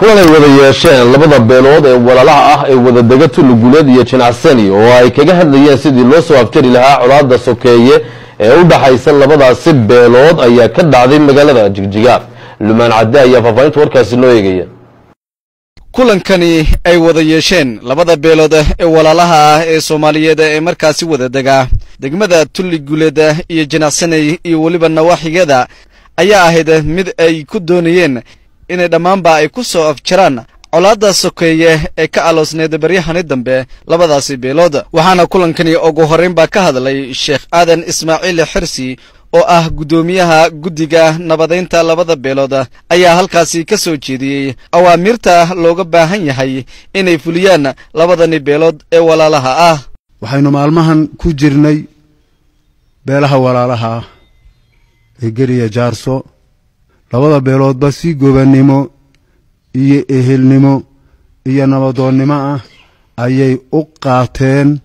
Kulan ay wada yeesheen labada beelood ee walaalaha ah ee wadadega Tulluguleed iyo Jinacsani oo ay kaga hadlayeen sidii loo soo afjari lahaa colaada sokeeye ee u dhaxaysa labadaasi beelood ayaa ka dhacday magaalada Jigjiga. Lumaan Cadde ayaa faahfaahinta warkaasi noo eegaya. Kulankani ay wada yeesheen labada beelood ee walaalaha ah ee Soomaaliyeed ee markaasi wada dega degmada Tulli Guuleed iyo Jinacsaney iyo weliba nawaaxigeeda ayaa ahayd mid ay ku doonayeen inay dhammaanba ay ku soo afjaraan colaadda sokeeye ee ka aloosneed baryahani dambe labadaasi beelood. Waxaana kulankani ugu horraynbaa ka hadlay Sheekh Aadan Ismaaciil Xirsi oo ah guddoomiyaha guddiga nabadaynta labada beelood, ayaa halkaasi ka soo jeediyey awaamiirta looga baahan yahay inay fuliyaan labadani beelood ee walaalaha ah. Waxaynu maalmahan ku jirnay beelaha walaalaha ah ee Geriya Jaarso, labada beeloodba si gobannimo iyo ehelnimo iyo nabadoonnimo ah ayay u qaateen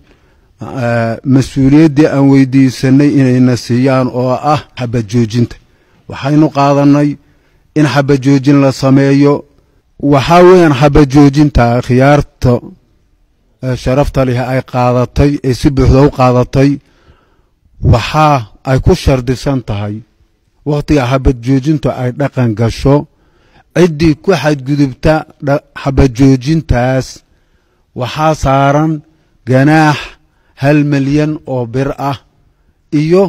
mas-uuliyaddii aan weydiisanay inayna siiyaan oo ah xabad joojinta. Waxaynu qaadannay in xabad joojin la sameeyo. Waxaa weeyaan xabad joojinta khiyaarta sharafta leh ay qaadatay ee si buuxda u qaadatay, waxaa ay ku shardisan tahay wakhtiga xabad joojintu ay dhaqan gasho, ciddii ku xadgudubta xabad joojintaas waxaa saaran ganaax 1 milyan oo bir ah, iyo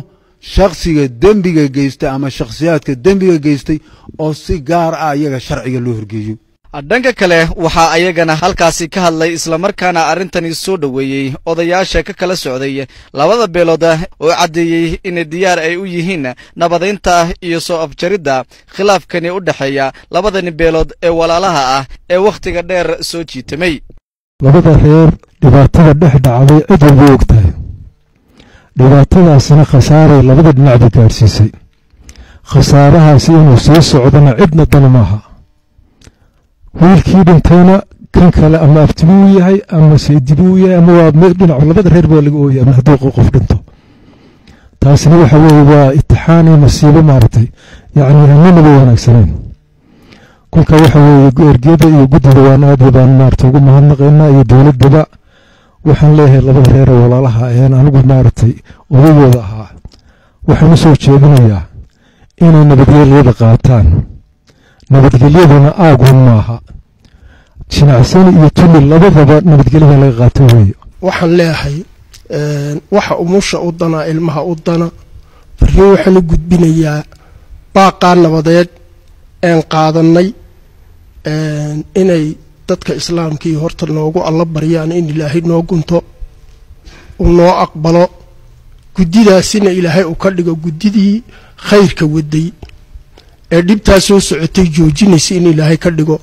shakhsiga dembiga geystay ama shakhsiyaadka dembiga geystay oo si gaar ah iyaga sharciga loo horgeeyo. Dhanka kale, waxaa ayagana halkaasi ka hadlay islamarkaana arrintani soo dhoweeyey odayaasha ka kala socday labada beelood oo caddeeyey inay diyaar ay u yihiin nabadaynta iyo soo afjaridda khilaafkani u dhexeeya labadani beelood ee walaalaha ah ee wakhtiga dheer soo jiitamay. Labada reer dhibaatada dhex dhacday cid walba og tahay, dhibaatadaasina khasaaray labada dhinacba gaadhsiisay. Khasaarahaasi inuu sii socdona cidna dana maaha. Wiilkii dhintayna kan kale ama abtibuu yahay ama seydibuu yahay ama waa dhinac, labada reer baa laga ooyay ama hadduu qof dhinto. Taasina waxa weeye waa itixaan iyo masiibo maaragtay, yacni aaninaba wanaagsanayn. Kolka waxa weeye ergeyada iyo guddida waan aad baan maaragtay ugu mahadnaqaynaa iyo dowladdaba. Waxaan leeyahay labada reer ee walaalaha een anigu maaragtay odaygooda ahaa, waxaan u soo jeedinayaa inay nabadgelyada qaataan. Nabadgelyaduna aagun maaha, Jinacsani iyo Tulli labadaba nabadgelyada laga qaato weeye. Waxaan leeyahay waxa umusha u dana, ilmaha u dana. Farriin waxaan u gudbinayaa baaqaa nabadeed een qaadannay inay dadka islaamkii horta noogu alla baryaan in Ilaahay noo gunto, uu noo aqbalo, guddidaasina Ilaahay uu ka dhigo guddidii khayrka waday ee dhibtaa soo socotay joojinaysa in Ilaahay ka dhigo.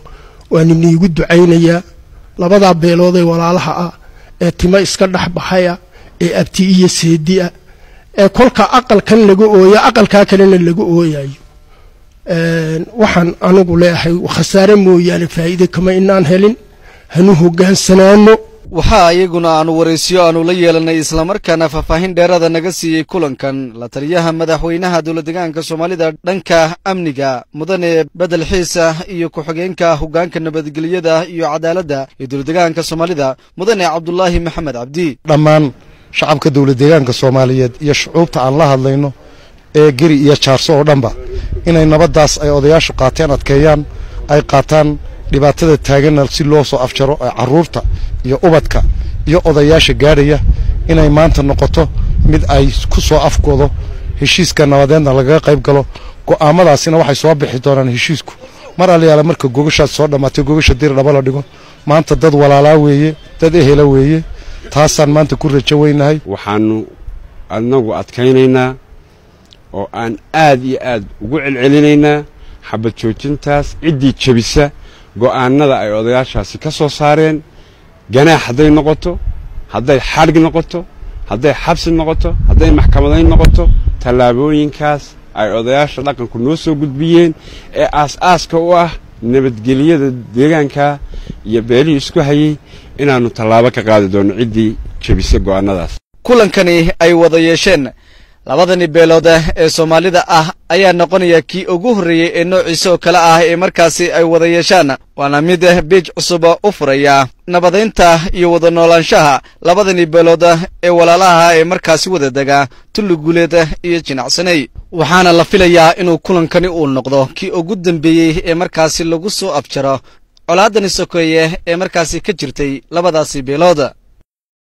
Waan iniigu ducaynayaa labadaa beelood ee walaalaha ah ee timo iska dhex baxaya ee abti iyo seedi ah ee kolka aqalkan laga ooyo aqalkaa kalena laga ooyayo. Waxaan anigu leeyahay khasaare mooyaane faa'iide kama inaan helin, hanu hoggaansanaano. Waxaa iyaguna aanu waraysiyo aanu la yeelanay islamarkaana faahfaahin dheeraada naga siiyey kulankan la taliyaha madaxweynaha dowlad deegaanka Soomaalida dhanka amniga, Mudane Bedel Xiisa, iyo ku-xigeenka hoggaanka nabadgelyada iyo cadaaladda ee dowlad deegaanka Soomaalida, Mudane Cabdulaahi Maxamed Cabdi. Dhammaan shacabka dowlad deegaanka Soomaaliyeed iyo shucuubta aan la hadlayno ee Geri iyo Jaarso oo dhanba inay nabaddaas ay odayaashu qaateen adkeeyaan, ay qaataan, dhibaatada taaganna si loo soo afjaro ee carruurta iyo ubadka iyo odayaasha gaadhaya inay maanta noqoto mid ay ku soo afgoodo, heshiiska nabadeedna lagaga qayb galo. Go'aamadaasina waxay soo bixi doonaan heshiisku mar alliyaala marka gogashaas soo dhammaatay, gogasha dir dhaba la dhigo. Maanta dad walaalaa weeye, dad ehela weeye, taasaan maanta ku rajo weynahay. Waxaannu adnagu adkaynaynaa oo aan aad iyo aad ugu celcelinaynaa xabad joojintaas ciddii jebisa go'aannada ay odayaashaasi ka soo saareen, ganaax hadday noqoto, hadday xadhig noqoto, hadday xabsi noqoto, hadday maxkamadayn noqoto, tallaabooyinkaas ay odayaasha dhaqanku noo soo gudbiyeen ee aas-aaska u ah nabadgelyada deegaanka iyo beelihii isku hayey inaannu tallaabo ka qaadi doonno ciddii jebisa go'aannadaas. Kulankani ay wada yeesheen Labadani beelood ee Soomaalida ah ayaa noqonaya kii ugu horreeyey ee noociisa oo kale ah ee markaasi ay wada yeeshaan, waana mid biij cusub u furaya nabadaynta iyo wada noolaanshaha labadani beelood ee walaalaha ee markaasi wada dega Tulli Guuleed iyo Jinacsaney. Waxaana la filayaa inuu kulankani uu noqdo kii ugu dambeeyey ee markaasi lagu soo afjaro colaadani sokeeye ee markaasi ka jirtay labadaasi beelood.